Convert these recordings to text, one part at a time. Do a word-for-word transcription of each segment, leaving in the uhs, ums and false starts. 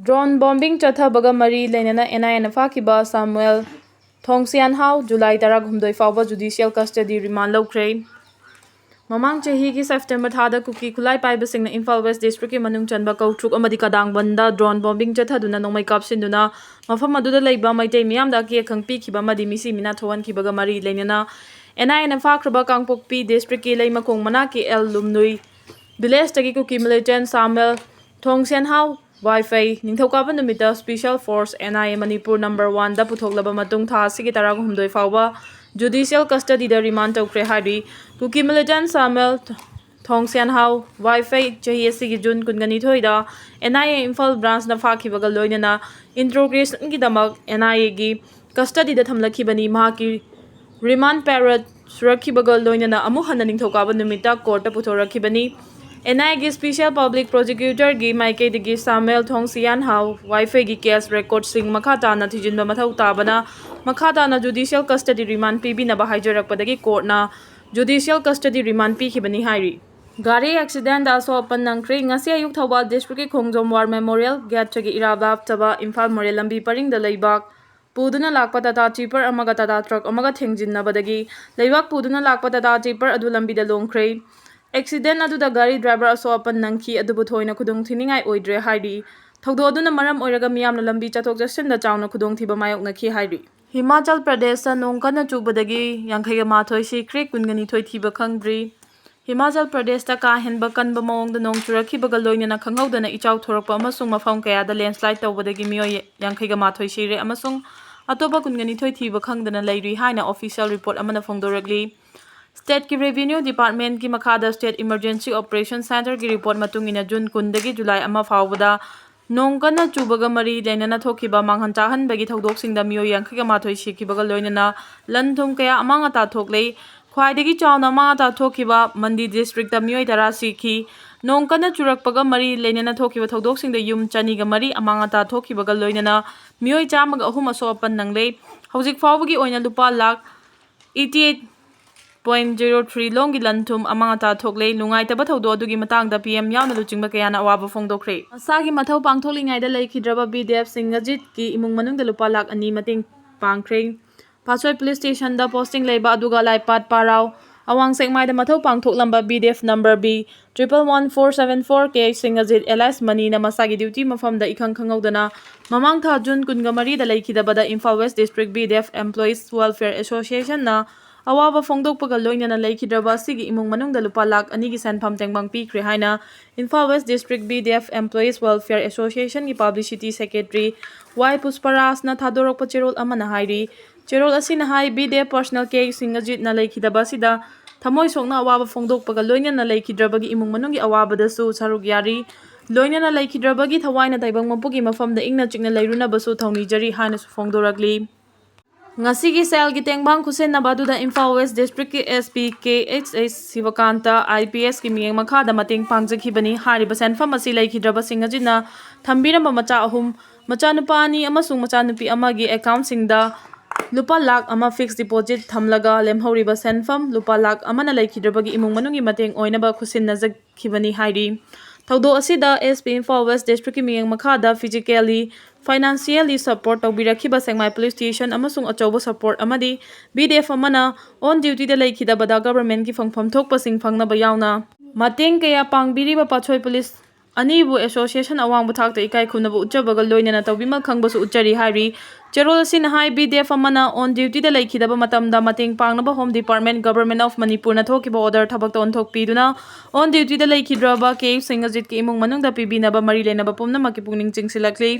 Drone bombing ꯆꯠꯊꯕꯒ ꯃꯔꯤ ꯂꯩꯅꯅ N I Aꯅ ꯐꯥꯈꯤꯕ ꯁꯥꯃꯨꯑꯦꯜ ꯊꯣꯡꯁꯤꯌꯥꯟꯍꯥꯎ July ꯇꯔꯥꯍꯨꯝꯗꯣꯏ ꯐꯥꯎꯕ judicial custody remand ꯂꯧꯈ꯭ꯔꯦ꯫ ꯃꯃꯥꯡ ꯆꯍꯤꯒꯤ September ꯊꯥꯗ ꯀꯨꯀꯤ ꯈꯨꯠꯂꯥꯏ ꯄꯥꯏꯕꯁꯤꯡꯅ ꯏꯝꯐꯥꯜ West Districtꯀꯤ ꯃꯅꯨꯡ ꯆꯟꯕ ꯀꯧꯇ꯭ꯔꯨꯛ ꯑꯃꯗꯤ ꯀꯗꯥꯡꯕꯟꯗ drone bombing ꯆꯠꯊꯗꯨꯅ ꯅꯣꯡꯃꯩ ꯀꯥꯞꯁꯤꯟꯗꯨꯅ ꯃꯐꯝ ꯑꯗꯨꯗ ꯂꯩꯕ ꯃꯩꯇꯩ ꯃꯤꯌꯥꯝꯗ ꯑꯀꯤ ꯑꯈꯪ ꯄꯤꯈꯤꯕ ꯑꯃꯗꯤ ꯃꯤꯁꯤ ꯃꯤꯅꯥ ꯊꯣꯛꯍꯟꯈꯤꯕꯒ ꯃꯔꯤ ꯂꯩꯅꯅ N I Aꯅ ꯐꯥꯈ꯭ꯔꯕ ꯀꯥꯡꯄꯣꯛꯄꯤ Districtꯀꯤ ꯂꯩꯃꯈꯣꯡ ꯃꯅꯥꯛꯀꯤ ꯑꯦꯜ ꯂꯨꯝꯅꯨꯏ villageꯇꯒꯤ ꯀꯨꯀꯤ militant ꯁꯥꯃꯦꯜ ꯊꯣꯡꯁꯦꯟꯍꯥꯎ ꯋꯥꯏꯐꯩ ꯅꯤꯡꯊꯧꯀꯥꯕ ꯅꯨꯃꯤꯠꯇ Special Force N I A Manipur number oneꯗ ꯄꯨꯊꯣꯛꯂꯕ ꯃꯇꯨꯡ ꯊꯥ ꯑꯁꯤꯒꯤ ꯇꯔꯥꯍꯨꯝꯗꯣꯏ ꯐꯥꯎꯕ judicial custodyꯗ remand ꯇꯧꯈ꯭ꯔꯦ ꯍꯥꯏꯔꯤ꯫ ꯀꯨꯀꯤ militant ꯁꯥꯃꯦꯜ ꯊꯣꯡꯁꯦꯟꯍꯥꯎ ꯋꯥꯏꯐꯩ ꯆꯍꯤ ꯑꯁꯤꯒꯤ June ꯀꯨꯟꯒ ꯅꯤꯊꯣꯏꯗ N I A ꯏꯝꯐꯥꯜ branchꯅ ꯐꯥꯈꯤꯕꯒ ꯂꯣꯏꯅꯅ interrogationꯒꯤꯗꯃꯛ N I Aꯒꯤ custodyꯗ ꯊꯝꯂꯛꯈꯤꯕꯅꯤ꯫ ꯃꯍꯥꯛꯀꯤ remand period ꯁꯨꯔꯛꯈꯤꯕꯒ ꯂꯣꯏꯅꯅ ꯑꯃꯨꯛ ꯍꯟꯅ ꯅꯤꯡꯊꯧꯀꯥꯕ ꯅꯨꯃꯤꯠꯇ courtꯇ ꯄꯨꯊꯣꯔꯛꯈꯤꯕꯅꯤ꯫ N I Aꯒꯤ Special Public Prosecutorꯒꯤ ꯃꯥꯏꯀꯩꯗꯒꯤ ꯁꯥꯃꯦꯜ ꯊꯣꯡꯁꯤꯌꯥꯟꯍꯥꯎ ꯋꯥꯏꯐꯩꯒꯤ case recordꯁꯤꯡ ꯃꯈꯥ ꯇꯥꯅ ꯊꯤꯖꯤꯟꯕ ꯃꯊꯧ ꯇꯥꯕꯅ ꯃꯈꯥ ꯇꯥꯅ judicial custody remand ꯄꯤꯕꯤꯅꯕ ꯍꯥꯏꯖꯔꯛꯄꯗꯒꯤ courtꯅ judicial custody remand ꯄꯤꯈꯤꯕꯅꯤ ꯍꯥꯏꯔꯤ꯫ ꯒꯥꯔꯤ accidentꯗ ꯑꯁꯣꯛ ꯑꯄꯟ ꯅꯪꯈ꯭ꯔꯦ꯫ ꯉꯁꯤ ꯑꯌꯨꯛ ꯊꯧꯕꯥꯜ districtꯀꯤ ꯈꯣꯡꯖꯣꯝ War Memorial gateꯇꯒꯤ ꯏꯔꯥꯞ ꯂꯥꯞꯇꯕ ꯏꯝꯐꯥꯜ ꯃꯣꯔꯦ ꯂꯝꯕꯤ ꯄꯔꯤꯡꯗ ꯂꯩꯕꯥꯛ ꯄꯨꯗꯨꯅ ꯂꯥꯛꯄ Tata tipper ꯑꯃꯒ Tata truck ꯑꯃꯒ ꯊꯦꯡꯖꯤꯟꯅꯕꯗꯒꯤ ꯂꯩꯕꯥꯛ ꯄꯨꯗꯨꯅ ꯂꯥꯛꯄ Tata tipper ꯑꯗꯨ ꯂꯝꯕꯤꯗ ꯂꯣꯡꯈ꯭ꯔꯦ꯫ Accident ꯑꯗꯨꯗ ꯒꯥꯔꯤ driver ꯑꯁꯣꯛ ꯑꯄꯟ ꯅꯪꯈꯤ, ꯑꯗꯨꯕꯨ ꯊꯣꯏꯅ ꯈꯨꯗꯣꯡ ꯊꯤꯅꯤꯡꯉꯥꯏ ꯑꯣꯏꯗ꯭ꯔꯦ ꯍꯥꯏꯔꯤ꯫ ꯊꯧꯗꯣꯛ ꯑꯗꯨꯅ ꯃꯔꯝ ꯑꯣꯏꯔꯒ ꯃꯤꯌꯥꯝꯅ ꯂꯝꯕꯤ ꯆꯠꯊꯣꯛ ꯆꯠꯁꯤꯟꯗ ꯆꯥꯎꯅ ꯈꯨꯗꯣꯡꯊꯤꯕ ꯃꯥꯌꯣꯛꯅꯈꯤ ꯍꯥꯏꯔꯤ꯫ ꯍꯤꯃꯥꯆꯜ ꯄ꯭ꯔꯗꯦꯁꯇ ꯅꯣꯡ ꯀꯟꯅ ꯆꯨꯕꯗꯒꯤ ꯌꯥꯡꯈꯩꯒ ꯃꯥꯊꯣꯏ ꯁꯤꯈ꯭ꯔꯦ, ꯀꯨꯟꯒ ꯅꯤꯊꯣꯏ ꯊꯤꯕ ꯈꯪꯗ꯭ꯔꯤ꯫ ꯍꯤꯃꯥꯆꯜ ꯄ꯭ꯔꯗꯦꯁꯇ ꯀꯥ ꯍꯦꯟꯕ ꯀꯟꯕ ꯃꯑꯣꯡꯗ ꯅꯣꯡ ꯆꯨꯔꯛꯈꯤꯕꯒ ꯂꯣꯏꯅꯅ ꯈꯪꯍꯧꯗꯅ ꯏꯆꯥꯎ ꯊꯣꯔꯛꯄ ꯑꯃꯁꯨꯡ ꯃꯐꯝ ꯀꯌꯥꯗ landslide ꯇꯧꯕꯗꯒꯤ ꯃꯤꯑꯣꯏ ꯌꯥꯡꯈꯩꯒ ꯃꯥꯊꯣꯏ ꯁꯤꯔꯦ ꯑꯃꯁꯨꯡ ꯑꯇꯣꯞꯄ ꯀꯨꯟꯒ ꯅꯤꯊꯣꯏ ꯊꯤꯕ ꯈꯪꯗꯅ ꯂꯩꯔꯤ ꯍꯥꯏꯅ official report ꯑꯃꯅ ꯐꯣꯡꯗꯣꯔꯛꯂꯤ꯫ Stateꯀꯤ Revenue Departmentꯀꯤ ꯃꯈꯥꯗ State Emergency Operation Centreꯒꯤ report ꯃꯇꯨꯡ ꯏꯟꯅ June ꯀꯨꯟꯗꯒꯤ July ꯑꯃ ꯐꯥꯎꯕꯗ ꯅꯣꯡ ꯀꯟꯅ ꯆꯨꯕꯒ ꯃꯔꯤ ꯂꯩꯅꯅ ꯊꯣꯛꯈꯤꯕ ꯃꯥꯡꯍꯟ ꯇꯥꯛꯍꯟꯕꯒꯤ ꯊꯧꯗꯣꯛꯁꯤꯡꯗ ꯃꯤꯑꯣꯏ ꯌꯥꯡꯈꯩꯒ ꯃꯥꯊꯣꯏ ꯁꯤꯈꯤꯕꯒ ꯂꯣꯏꯅꯅ ꯂꯟ ꯊꯨꯝ ꯀꯌꯥ ꯑꯃꯥꯡ ꯑꯇꯥ ꯊꯣꯛꯂꯦ꯫ ꯈ꯭ꯋꯥꯏꯗꯒꯤ ꯆꯥꯎꯅ ꯑꯃꯥꯡ ꯑꯇꯥ ꯊꯣꯛꯈꯤꯕ ꯃꯟꯗꯤ districtꯇ ꯃꯤꯑꯣꯏ ꯇꯔꯥ ꯁꯤꯈꯤ꯫ ꯅꯣꯡ ꯀꯟꯅ ꯆꯨꯔꯛꯄꯒ ꯃꯔꯤ ꯂꯩꯅꯅ ꯊꯣꯛꯈꯤꯕ ꯊꯧꯗꯣꯛꯁꯤꯡꯗ ꯌꯨꯝ ꯆꯅꯤꯒ ꯃꯔꯤ ꯑꯃꯥꯡ ꯑꯇꯥ ꯊꯣꯛꯈꯤꯕꯒ ꯂꯣꯏꯅꯅ ꯃꯤꯑꯣꯏ ꯆꯥꯝꯃꯒ ꯑꯍꯨꯝ ꯑꯁꯣꯛ ꯑꯄꯟ ꯅꯪꯂꯦ꯫ ꯍꯧꯖꯤꯛ ꯐꯥꯎꯕꯒꯤ ꯑꯣꯏꯅ ꯂꯨꯄꯥ lakh eighty eight point zero three ꯂꯣꯝꯒꯤ ꯂꯟ ꯊꯨꯝ ꯑꯃꯥꯡ ꯑꯇꯥ ꯊꯣꯛꯂꯦ꯫ ꯅꯨꯡꯉꯥꯏꯇꯕ ꯊꯧꯗꯣꯛ ꯑꯗꯨꯒꯤ ꯃꯇꯥꯡꯗ ꯄꯤ ꯑꯦꯝ ꯌꯥꯎꯅ ꯂꯨꯆꯤꯡꯕ ꯀꯌꯥꯅ ꯑꯋꯥꯕ ꯐꯣꯡꯗꯣꯛꯈ꯭ꯔꯦ꯫ ꯃꯁꯥꯒꯤ ꯃꯊꯧ ꯄꯥꯡꯊꯣꯛꯂꯤꯉꯩꯗ ꯂꯩꯈꯤꯗ꯭ꯔꯕ ꯕꯤ ꯗꯤ ꯑꯦꯐ ꯁꯤꯡꯒꯖꯤꯠꯀꯤ ꯏꯃꯨꯡ ꯃꯅꯨꯡꯗ ꯂꯨꯄꯥ ꯂꯥꯈ ꯑꯅꯤ ꯃꯇꯦꯡ ꯄꯥꯡꯈ꯭ꯔꯦ꯫ ꯄꯥꯠꯁꯣꯏ ꯄꯨꯂꯤꯁ ꯁ꯭ꯇꯦꯁꯟꯗ ꯄꯣꯁꯇꯤꯡ ꯂꯩꯕ ꯑꯗꯨꯒ ꯂꯥꯏꯄꯥꯠ ꯄꯥꯔꯥꯎ, ꯑꯋꯥꯡ ꯁꯦꯛꯃꯥꯏꯗ ꯃꯊꯧ ꯄꯥꯡꯊꯣꯛꯂꯝꯕ B D F number B triple one four seven four K Singhajit alias ꯃꯅꯤꯅ ꯃꯁꯥꯒꯤ ꯗ꯭ꯌꯨꯇꯤ ꯃꯐꯝꯗ ꯏꯈꯪ ꯈꯪꯍꯧꯗꯅ ꯃꯃꯥꯡ ꯊꯥ ꯖꯨꯟ ꯀꯨꯟꯒ ꯃꯔꯤꯗ ꯂꯩꯈꯤꯗꯕꯗ Imphal west district B D F employees welfare ꯑꯦꯁꯣꯁꯤꯌꯦꯁꯟꯅ ꯑꯋꯥꯕ ꯐꯣꯡꯗꯣꯛꯄꯒ ꯂꯣꯏꯅꯅ ꯂꯩꯈꯤꯗ꯭ꯔꯕ ꯑꯁꯤꯒꯤ ꯏꯃꯨꯡ ꯃꯅꯨꯡꯗ ꯂꯨꯄꯥ ꯂꯥꯈ ꯑꯅꯤꯒꯤ ꯁꯦꯟꯐꯝ ꯇꯦꯡꯕꯥꯡ ꯄꯤꯈ꯭ꯔꯦ ꯍꯥꯏꯅ Imphal west district B D F employees welfare ꯑꯦꯁꯣꯁꯤꯌꯦꯁꯟꯒꯤ ꯄꯕ꯭ꯂꯤꯁꯤꯇꯤ ꯁꯦꯀ꯭ꯔꯦꯇꯔꯤ ꯋꯥꯏ ꯄꯨꯁꯄꯔꯥꯖꯅ ꯊꯥꯗꯣꯔꯛꯄ ꯆꯦꯔꯣꯜ ꯑꯃꯅ ꯍꯥꯏꯔꯤ꯫ ꯆꯦꯔꯣꯜ ꯑꯁꯤꯅ ꯍꯥꯏ, B D F personnel K ꯁꯤꯡꯒꯖꯤꯠꯅ ꯂꯩꯈꯤꯗꯕ ꯑꯁꯤꯗ ꯊꯃꯣꯏ ꯁꯣꯛꯅ ꯑꯋꯥꯕ ꯐꯣꯡꯗꯣꯛꯄꯒ ꯂꯣꯏꯅꯅ ꯂꯩꯈꯤꯗ꯭ꯔꯕꯒꯤ ꯏꯃꯨꯡ ꯃꯅꯨꯡꯒꯤ ꯑꯋꯥꯕꯗꯁꯨ ꯁꯔꯨꯛ ꯌꯥꯔꯤ꯫ ꯂꯣꯏꯅꯅ ꯂꯩꯈꯤꯗ꯭ꯔꯕꯒꯤ ꯊꯋꯥꯏꯅ ꯇꯥꯏꯕꯪ ꯃꯄꯨꯒꯤ ꯃꯐꯝꯗ ꯏꯪꯅ ꯆꯤꯛꯅ ꯂꯩꯔꯨꯅꯕꯁꯨ ꯊꯧꯅꯤꯖꯔꯤ ꯍꯥꯏꯅꯁꯨ ꯐꯣꯡꯗꯣꯔꯛꯂꯤ꯫ ꯉꯁꯤꯒꯤ ꯁꯦꯜꯒꯤ ꯇꯦꯡꯕꯥꯡ ꯈꯨꯠꯁꯤꯟꯅꯕ ꯑꯗꯨꯗ ꯏꯝꯐꯥꯜ ꯋꯦꯁ ꯗꯤꯁꯇ꯭ꯔꯤꯛꯀꯤ S P K H H ꯁꯤꯕꯀꯥꯟꯇ I P ꯑꯦꯁꯀꯤ ꯃꯤꯠꯌꯦꯡ ꯃꯈꯥꯗ ꯃꯇꯦꯡ ꯄꯥꯡꯖꯈꯤꯕꯅꯤ꯫ ꯍꯥꯏꯔꯤꯕ ꯁꯦꯟꯐꯝ ꯑꯁꯤ ꯂꯩꯈꯤꯗ꯭ꯔꯕꯁꯤꯡ ꯑꯁꯤꯅ ꯊꯝꯕꯤꯔꯝꯕ ꯃꯆꯥ ꯑꯍꯨꯝ, ꯃꯆꯥꯅꯨꯄꯥ ꯑꯅꯤ ꯑꯃꯁꯨꯡ ꯃꯆꯥꯅꯨꯄꯤ ꯑꯃꯒꯤ ꯑꯦꯀꯥꯎꯟꯁꯤꯡꯗ ꯂꯨꯄꯥ ꯂꯥꯈ ꯑꯃ ꯐꯤꯛꯁ ꯗꯤꯄꯣꯖꯤꯠ ꯊꯝꯂꯒ ꯂꯦꯝꯍꯧꯔꯤꯕ ꯁꯦꯟꯐꯝ ꯂꯨꯄꯥ ꯂꯥꯈ ꯑꯃꯅ ꯂꯩꯈꯤꯗ꯭ꯔꯕꯒꯤ ꯏꯃꯨꯡ ꯃꯅꯨꯡꯒꯤ ꯃꯇꯦꯡ ꯑꯣꯏꯅꯕ ꯈꯨꯠꯁꯤꯟꯅꯖꯈꯤꯕꯅꯤ ꯍꯥꯏꯔꯤ꯫ ꯊꯧꯗꯣꯛ ꯑꯁꯤꯗ ꯑꯦꯁ ꯄꯤ ꯏꯝꯐꯥꯜ ꯋꯦꯁ ꯗꯤꯁꯇ꯭ꯔꯤꯛꯀꯤ ꯃꯤꯠꯌꯦꯡ ꯃꯈꯥꯗ physically, financially support ꯇꯧꯕꯤꯔꯛꯈꯤꯕ ꯁꯦꯛꯃꯥꯏ ꯄꯨꯂꯤꯁ ꯁ꯭ꯇꯦꯁꯟ ꯑꯃꯁꯨꯡ ꯑꯆꯧꯕ ꯁꯄꯣꯔꯠ ꯑꯃꯗꯤ ꯕꯤ ꯗꯤ ꯑꯦꯐ ꯑꯃꯅ ꯑꯣꯟ ꯗ꯭ꯌꯨꯇꯤꯗ ꯂꯩꯈꯤꯗꯕꯗ ꯒꯚꯔꯟꯃꯦꯟꯠꯀꯤ ꯐꯪꯐꯝ ꯊꯣꯛꯄꯁꯤꯡ ꯐꯪꯅꯕ ꯌꯥꯎꯅ ꯃꯇꯦꯡ ꯀꯌꯥ ꯄꯥꯡꯕꯤꯔꯤꯕ ꯄꯥꯠꯁꯣꯏ ꯄꯨꯂꯤꯁ ꯑꯅꯤꯕꯨ ꯑꯦꯁꯣꯁꯤꯌꯦꯁꯟ ꯑꯋꯥꯡꯕ ꯊꯥꯛꯇ ꯏꯀꯥꯏ ꯈꯨꯝꯅꯕ ꯎꯠꯆꯕꯒ ꯂꯣꯏꯅꯅ ꯇꯧꯕꯤꯃꯜ ꯈꯪꯕꯁꯨ ꯎꯠꯆꯔꯤ ꯍꯥꯏꯔꯤ꯫ ꯆꯦꯔꯣꯜ ꯑꯁꯤꯅ ꯍꯥꯏ, ꯕꯤ ꯗꯤ ꯑꯦꯐ ꯑꯃꯅ ꯑꯣꯟ ꯗ꯭ꯌꯨꯇꯤꯗ ꯂꯩꯈꯤꯗꯕ ꯃꯇꯝꯗ ꯃꯇꯦꯡ ꯄꯥꯡꯅꯕ ꯍꯣꯝ ꯗꯤꯄꯥꯔꯠꯃꯦꯟꯠ, ꯒꯚꯔꯟꯃꯦꯟꯠ ꯑꯣꯐ ꯃꯅꯤꯄꯨꯔꯅ ꯊꯣꯛꯈꯤꯕ ꯑꯣꯔꯗꯔ ꯊꯕꯛꯇ ꯑꯣꯟꯊꯣꯛꯄꯤꯗꯨꯅ ꯑꯣꯟ ꯗ꯭ꯌꯨꯇꯤꯗ ꯂꯩꯈꯤꯗ꯭ꯔꯕ ꯀꯦ ꯁꯤꯡꯒꯖꯤꯠꯀꯤ ꯏꯃꯨꯡ ꯃꯅꯨꯡꯗ ꯄꯤꯕꯤꯅꯕ ꯃꯔꯤ ꯂꯩꯅꯕ ꯄꯨꯝꯅꯃꯛꯀꯤ ꯄꯨꯛꯅꯤꯡ ꯆꯤꯡꯁꯤꯜꯂꯛꯂꯤ꯫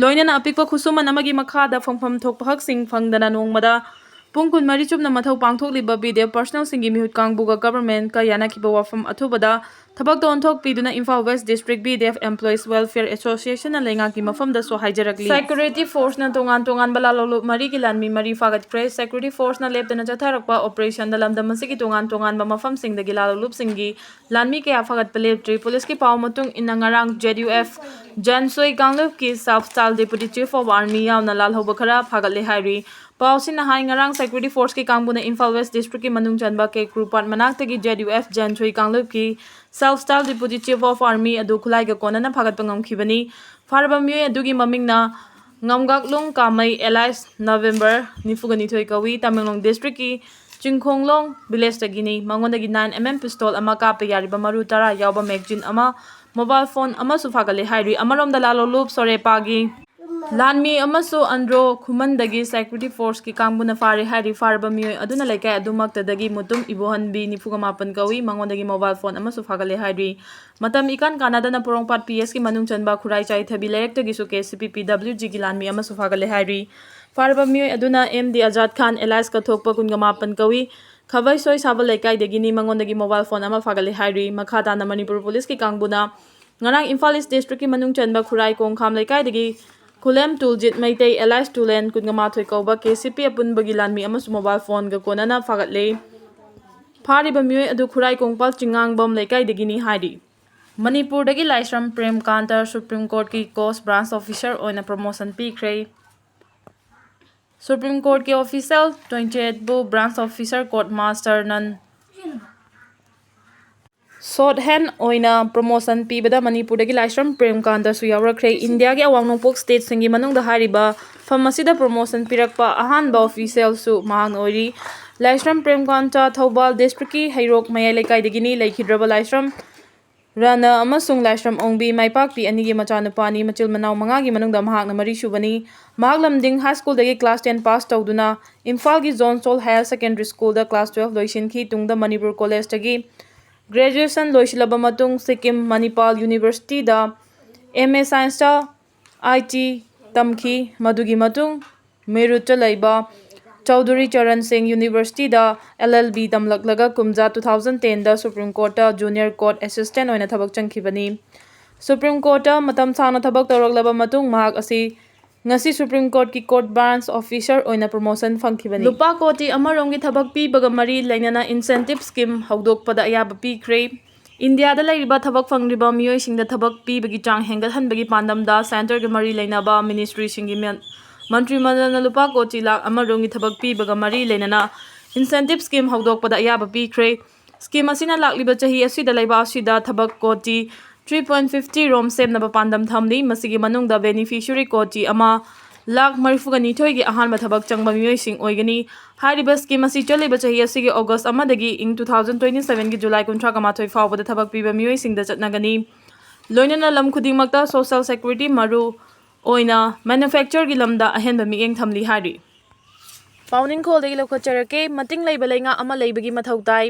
ꯂꯣꯏꯅꯅ ꯑꯄꯤꯛꯄ ꯈꯨꯠꯁꯨꯃꯟ ꯑꯃꯒꯤ ꯃꯈꯥꯗ ꯐꯪꯐꯝ ꯊꯣꯛꯄ ꯍꯛꯁꯤꯡ ꯐꯪꯗꯅ ꯅꯣꯡꯃꯗ ꯄꯨꯡ ꯀꯨꯟꯃꯔꯤ ꯆꯨꯞꯅ ꯃꯊꯧ ꯄꯥꯡꯊꯣꯛꯂꯤꯕ ꯕꯤ ꯗꯤ ꯑꯦꯐ ꯄꯔꯁꯅꯦꯜꯁꯤꯡꯒꯤ ꯃꯤꯍꯨꯠ ꯀꯥꯡꯕꯨꯒ ꯒꯚꯔꯟꯃꯦꯟꯠꯀ ꯌꯥꯅꯈꯤꯕ ꯋꯥꯐꯝ ꯑꯊꯨꯕꯗ ꯊꯕꯛꯇ ꯑꯣꯟꯊꯣꯛꯄꯤꯗꯨꯅ Imphal west district B D F employees welfare ꯑꯦꯁꯣꯁꯤꯌꯦꯁꯟꯅ ꯂꯩꯉꯥꯛꯀꯤ ꯃꯐꯝꯗꯁꯨ ꯍꯥꯏꯖꯔꯛꯂꯤ꯫ ꯁꯦꯀ꯭ꯌꯨꯔꯤꯇꯤ ꯐꯣꯔꯁꯅ ꯇꯣꯉꯥꯟ ꯇꯣꯉꯥꯟꯕ ꯂꯥꯜꯍꯧꯂꯨꯞ ꯃꯔꯤꯒꯤ ꯂꯥꯟꯃꯤ ꯃꯔꯤ ꯐꯥꯒꯠꯈ꯭ꯔꯦ꯫ ꯁꯦꯀ꯭ꯌꯨꯔꯤꯇꯤ ꯐꯣꯔꯁꯅ ꯂꯦꯞꯇꯅ ꯆꯠꯊꯔꯛꯄ ꯑꯣꯄꯔꯦꯁꯟꯗ ꯂꯝꯗꯝ ꯑꯁꯤꯒꯤ ꯇꯣꯉꯥꯟ ꯇꯣꯉꯥꯟꯕ ꯃꯐꯝꯁꯤꯡꯗꯒꯤ ꯂꯥꯜꯍꯧꯂꯨꯞꯁꯤꯡꯒꯤ ꯂꯥꯟꯃꯤ ꯀꯌꯥ ꯐꯥꯒꯠꯄ ꯂꯦꯞꯇ꯭ꯔꯤ꯫ ꯄꯨꯂꯤꯁꯀꯤ ꯄꯥꯎ ꯃꯇꯨꯡ ꯏꯟꯅ, ꯉꯔꯥꯡ ꯖꯦ ꯌꯨ ꯑꯦꯐ ꯖꯥꯟꯁꯣꯏ ꯀꯥꯡꯂꯨꯞꯀꯤ sub style deputy chief of army ꯌꯥꯎꯅ ꯂꯥꯜꯍꯧꯕ ꯈꯔ ꯐꯥꯒꯠꯂꯦ ꯍꯥꯏꯔꯤ꯫ ꯄꯥꯎꯁꯤꯅ ꯍꯥꯏ, ꯉꯔꯥꯡ Security Forceꯀꯤ ꯀꯥꯡꯕꯨꯅ ꯏꯝꯐꯥꯜ West Districtꯀꯤ ꯃꯅꯨꯡ ꯆꯟꯕ ꯀꯦꯀ꯭ꯔꯨꯄꯥꯠ ꯃꯅꯥꯛꯇꯒꯤ ZUF ꯖꯦꯟꯁꯨꯏ ꯀꯥꯡꯂꯨꯞꯀꯤ Self Style Deputy Chief of Army ꯑꯗꯨ ꯈꯨꯠꯂꯥꯏꯒ ꯀꯣꯟꯅꯅ ꯐꯥꯒꯠꯄ ꯉꯝꯈꯤꯕꯅꯤ꯫ ꯐꯥꯔꯕ ꯃꯤꯑꯣꯏ ꯑꯗꯨꯒꯤ ꯃꯃꯤꯡꯅ ꯉꯝꯒꯥꯛꯂꯨꯡ ꯀꯥꯃꯩ alias November ꯅꯤꯐꯨꯒ ꯅꯤꯊꯣꯏ ꯀꯧꯏ꯫ ꯇꯃꯦꯡꯂꯣꯡ Districtꯀꯤ ꯆꯤꯡꯈꯣꯡꯂꯣꯡ Villageꯇꯒꯤꯅꯤ꯫ ꯃꯉꯣꯟꯗꯒꯤ nine MM pistol ꯑꯃ, ꯀꯥꯞꯄ ꯌꯥꯔꯤꯕ ꯃꯔꯨ ꯇꯔꯥ ꯌꯥꯎꯕ magazine ꯑꯃ, mobile phone ꯑꯃꯁꯨ ꯐꯥꯒꯠꯂꯦ ꯍꯥꯏꯔꯤ꯫ ꯑꯃꯔꯣꯝꯗ ꯂꯥꯂꯣꯂꯨꯞ ꯁꯣꯔꯦꯄꯥꯒꯤ ꯂꯥꯟꯃꯤ ꯑꯃꯁꯨ ꯑꯟꯗ꯭ꯔꯣ ꯈꯨꯃꯟꯗꯒꯤ Security Forceꯀꯤ ꯀꯥꯡꯕꯨꯅ ꯐꯥꯔꯦ ꯍꯥꯏꯔꯤ꯫ ꯐꯥꯔꯕ ꯃꯤꯑꯣꯏ ꯑꯗꯨꯅ ꯂꯩꯀꯥꯏ ꯑꯗꯨꯃꯛꯇꯗꯒꯤ ꯃꯨꯇꯨꯝ ꯏꯕꯣꯍꯟꯕꯤ ꯅꯤꯐꯨꯒ ꯃꯥꯄꯟ ꯀꯧꯏ꯫ ꯃꯉꯣꯟꯗꯒꯤ mobile phone ꯑꯃꯁꯨ ꯐꯥꯒꯠꯂꯦ ꯍꯥꯏꯔꯤ꯫ ꯃꯇꯝ ꯏꯀꯥꯟ ꯀꯥꯟꯅꯗꯅ ꯄꯣꯔꯣꯝꯄꯥꯠ PSꯀꯤ ꯃꯅꯨꯡ ꯆꯟꯕ ꯈꯨꯔꯥꯏ ꯆꯥꯏꯊꯕꯤ ꯂꯩꯔꯛꯇꯒꯤꯁꯨ KCP PWGꯒꯤ ꯂꯥꯟꯃꯤ ꯑꯃꯁꯨ ꯐꯥꯒꯠꯂꯦ ꯍꯥꯏꯔꯤ꯫ ꯐꯥꯔꯕ ꯃꯤꯑꯣꯏ ꯑꯗꯨꯅ MD ꯑꯖꯥꯗ ꯈꯥꯟ alias ꯀꯊꯣꯛꯄ ꯀꯨꯟꯒ ꯃꯥꯄꯟ ꯀꯧꯏ꯫ ꯈꯕꯩ ꯁꯣꯏ ꯁꯥꯕ ꯂꯩꯀꯥꯏꯗꯒꯤꯅꯤ꯫ ꯃꯉꯣꯟꯗꯒꯤ mobile phone ꯑꯃ ꯐꯥꯒꯠꯂꯦ ꯍꯥꯏꯔꯤ꯫ ꯃꯈꯥ ꯇꯥꯅ ꯃꯅꯤꯄꯨꯔ ꯄꯨꯂꯤꯁꯀꯤ ꯀꯥꯡꯕꯨꯅ ꯉꯔꯥꯡ ꯏꯝꯐꯥꯜ East Districtꯀꯤ ꯃꯅꯨꯡ ꯆꯟꯕ ꯈꯨꯔꯥꯏ ꯀꯣꯡꯈꯥꯝ ꯂꯩꯀꯥꯏꯗꯒꯤ ꯈꯨꯂꯦꯝ ꯇꯨꯜꯖꯤꯠ ꯃꯩꯇꯩ alias ꯇꯨꯂꯦꯟ ꯀꯨꯟꯒ ꯃꯥꯊꯣꯏ ꯀꯧꯕ KCP ꯑꯄꯨꯟꯕꯒꯤ ꯂꯥꯟꯃꯤ ꯑꯃꯁꯨ mobile phoneꯒ ꯀꯣꯟꯅꯅ ꯐꯥꯒꯠꯂꯦ꯫ ꯐꯥꯔꯤꯕ ꯃꯤꯑꯣꯏ ꯑꯗꯨ ꯈꯨꯔꯥꯏ ꯀꯣꯡꯄꯥꯜ ꯆꯤꯡꯉꯥꯡꯕꯝ ꯂꯩꯀꯥꯏꯗꯒꯤꯅꯤ ꯍꯥꯏꯔꯤ꯫ ꯃꯅꯤꯄꯨꯔꯗꯒꯤ ꯂꯥꯏꯁ꯭ꯔꯝ ꯄ꯭ꯔꯦꯝꯀꯥꯟꯇ Supreme Courtꯀꯤ Courts Branch Officer ꯑꯣꯏꯅ promotion ꯄꯤꯈ꯭ꯔꯦ꯫ Supreme Courtꯀꯤ official twenty eightꯕꯨ Branch Officer Court Master ꯅꯟ shorthand ꯑꯣꯏꯅ promotion ꯄꯤꯕꯗ ꯃꯅꯤꯄꯨꯔꯗꯒꯤ ꯂꯥꯏꯁ꯭ꯔꯝ ꯄ꯭ꯔꯦꯝꯀꯥꯟꯇꯁꯨ ꯌꯥꯎꯔꯛꯈ꯭ꯔꯦ꯫ ꯏꯟꯗꯤꯌꯥꯒꯤ ꯑꯋꯥꯡ ꯅꯣꯡꯄꯣꯛ stateꯁꯤꯡꯒꯤ ꯃꯅꯨꯡꯗ ꯍꯥꯏꯔꯤꯕ ꯐꯝ ꯑꯁꯤꯗ promotion ꯄꯤꯔꯛꯄ ꯑꯍꯥꯟꯕ officialꯁꯨ ꯃꯍꯥꯛꯅ ꯑꯣꯏꯔꯤ꯫ ꯂꯥꯏꯁ꯭ꯔꯝ ꯄ꯭ꯔꯦꯝꯀꯥꯟꯇ ꯊꯧꯕꯥꯜ Districtꯀꯤ ꯍꯩꯔꯣꯛ ꯃꯌꯥꯏ ꯂꯩꯀꯥꯏꯗꯒꯤꯅꯤ꯫ ꯂꯩꯈꯤꯗ꯭ꯔꯕ ꯂꯥꯏꯁ꯭ꯔꯝ ꯔꯥꯅꯥ ꯑꯃꯁꯨꯡ ꯂꯥꯏꯁ꯭ꯔꯝ ꯑꯣꯡꯕꯤ ꯃꯥꯏꯄꯥꯛꯄꯤ ꯑꯅꯤꯒꯤ ꯃꯆꯥꯅꯨꯄꯥꯅꯤ꯫ ꯃꯆꯤꯜ ꯃꯅꯥꯎ ꯃꯉꯥꯒꯤ ꯃꯅꯨꯡꯗ ꯃꯍꯥꯛꯅ ꯃꯔꯤꯁꯨꯕꯅꯤ꯫ ꯃꯍꯥꯛ ꯂꯝꯗꯤꯡ High Schoolꯗꯒꯤ class ten pass ꯇꯧꯗꯨꯅ ꯏꯝꯐꯥꯜꯒꯤ John Saul Higher Secondary Schoolꯗ class twelve ꯂꯣꯏꯁꯤꯟꯈꯤ꯫ ꯇꯨꯡꯗ ꯃꯅꯤꯄꯨꯔ Collegeꯇꯒꯤ graduation ꯂꯣꯏꯁꯤꯜꯂꯕ ꯃꯇꯨꯡ ꯁꯤꯛꯀꯤꯝ ꯃꯅꯤꯄꯥꯜ Universityꯗ MA Scienceꯇ IT ꯇꯝꯈꯤ꯫ ꯃꯗꯨꯒꯤ ꯃꯇꯨꯡ ꯃꯦꯔꯨꯠꯇ ꯂꯩꯕ ꯆꯧꯙꯨꯔꯤ ꯆꯔꯟ ꯁꯤꯡ Universityꯗ LLB ꯇꯝꯂꯛꯂꯒ ꯀꯨꯝꯖꯥ two thousand tenꯗ Supreme Courtꯇ Junior Court Assistant ꯑꯣꯏꯅ ꯊꯕꯛ ꯆꯪꯈꯤꯕꯅꯤ꯫ Supreme Courtꯇ ꯃꯇꯝ ꯁꯥꯡꯅ ꯊꯕꯛ ꯇꯧꯔꯛꯂꯕ ꯃꯇꯨꯡ ꯃꯍꯥꯛ ꯑꯁꯤ ꯉꯁꯤ Supreme Courtꯀꯤ Court Branch Officer ꯑꯣꯏꯅ promotion ꯐꯪꯈꯤꯕꯅꯤ꯫ ꯂꯨꯄꯥ ꯀꯣꯇꯤ ꯑꯃꯔꯣꯝꯒꯤ ꯊꯕꯛ ꯄꯤꯕꯒ ꯃꯔꯤ ꯂꯩꯅꯅ incentive scheme ꯍꯧꯗꯣꯛꯄꯗ ꯑꯌꯥꯕ ꯄꯤꯈ꯭ꯔꯦ꯫ ꯏꯟꯗꯤꯌꯥꯗ ꯂꯩꯔꯤꯕ ꯊꯕꯛ ꯐꯪꯗ꯭ꯔꯤꯕ ꯃꯤꯑꯣꯏꯁꯤꯡꯗ ꯊꯕꯛ ꯄꯤꯕꯒꯤ ꯆꯥꯡ ꯍꯦꯟꯒꯠꯍꯟꯕꯒꯤ ꯄꯥꯟꯗꯝꯗ centreꯒ ꯃꯔꯤ ꯂꯩꯅꯕ ministryꯁꯤꯡꯒꯤ ꯃꯤꯌꯥꯟ-, ꯃꯟꯇ꯭ꯔꯤ ꯃꯟꯗꯜꯅ ꯂꯨꯄꯥ ꯀꯣꯇꯤ ꯂꯥꯈ ꯑꯃ ꯔꯣꯝꯒꯤ ꯊꯕꯛ ꯄꯤꯕꯒ ꯃꯔꯤ ꯂꯩꯅꯅ incentive scheme ꯍꯧꯗꯣꯛꯄꯗ ꯑꯌꯥꯕ ꯄꯤꯈ꯭ꯔꯦ꯫ Scheme ꯑꯁꯤꯅ ꯂꯥꯛꯂꯤꯕ ꯆꯍꯤ ꯑꯁꯤꯗ ꯂꯩꯕꯥꯛ ꯑꯁꯤꯗ ꯊꯕꯛ ꯀꯣꯇꯤ three point fifty ꯔꯣꯝ ꯁꯦꯝꯅꯕ ꯄꯥꯟꯗꯝ ꯊꯝꯂꯤ꯫ ꯃꯁꯤꯒꯤ ꯃꯅꯨꯡꯗ beneficiary ꯀꯣꯇꯤ ꯑꯃ ꯂꯥꯈ ꯃꯔꯤꯐꯨꯒ ꯅꯤꯊꯣꯏꯒꯤ ꯑꯍꯥꯟꯕ ꯊꯕꯛ ꯆꯪꯕ ꯃꯤꯑꯣꯏꯁꯤꯡ ꯑꯣꯏꯒꯅꯤ꯫ ꯍꯥꯏꯔꯤꯕ scheme ꯑꯁꯤ ꯆꯠꯂꯤꯕ ꯆꯍꯤ ꯑꯁꯤꯒꯤ ꯑꯣꯒꯁ ꯑꯃꯗꯒꯤ ꯏꯪ two thousand twenty sevenꯒꯤ ꯖꯨꯂꯥꯏ ꯀꯨꯟꯊ꯭ꯔꯥ ꯃꯥꯊꯣꯏ ꯐꯥꯎꯕꯗ ꯊꯕꯛ ꯄꯤꯕ ꯃꯤꯑꯣꯏꯁꯤꯡꯗ ꯆꯠꯅꯒꯅꯤ꯫ ꯂꯣꯏꯅꯅ ꯂꯝ ꯈꯨꯗꯤꯡꯃꯛꯇ social security, ꯃꯔꯨ ꯑꯣꯏꯅ manufactureꯒꯤ ꯂꯝꯗ ꯑꯍꯦꯟꯕ ꯃꯤꯠꯌꯦꯡ ꯊꯝꯂꯤ ꯍꯥꯏꯔꯤ꯫ ꯄꯥꯎꯅꯤꯡꯈꯣꯜꯗꯒꯤ ꯂꯧꯈꯠꯆꯔꯛꯀꯦ꯫ ꯃꯇꯤꯡ ꯂꯩꯕ ꯂꯩꯉꯥꯛ ꯑꯃ ꯂꯩꯕꯒꯤ ꯃꯊꯧ ꯇꯥꯏ꯫